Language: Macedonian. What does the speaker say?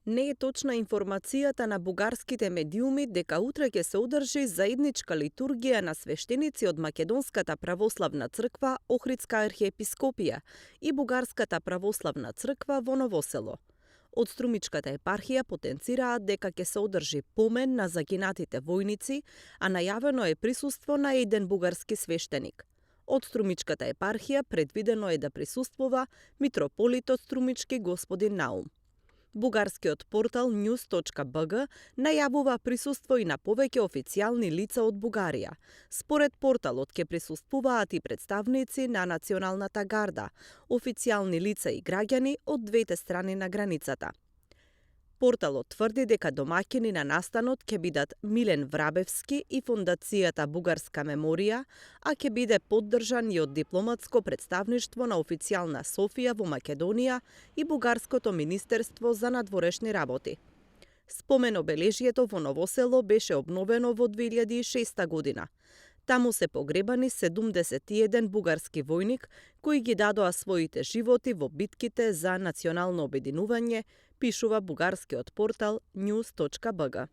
Не е точна информацијата на бугарските медиуми дека утре ќе се одржи заедничка литургија на свештеници од Македонската православна црква, Охридска архиепископија и Бугарската православна црква во Ново село. Од Струмичката епархија потенцираат дека ќе се одржи помен на загинатите војници, а најавено е присуство на еден бугарски свештеник. Од Струмичката епархија предвидено е да присуствува митрополитот Струмички господин Наум. Бугарскиот портал news.bg најавува присуство и на повеќе официјални лица од Бугарија. Според порталот ќе присуствуваат и представници на Националната гарда, официјални лица и граѓани од двете страни на границата. Порталот тврди дека домаќини на настанот ќе бидат Милен Врабевски и Фондацијата Бугарска меморија, а ќе биде поддржан и од дипломатско представништво на официјална Софија во Македонија и Бугарското министерство за надворешни работи. Спомен обележјето во Ново село беше обновено во 2006 година. Таму се погребани 71 бугарски војник кои ги дадоа своите животи во битките за национално обединување, пишува бугарскиот портал news.bg.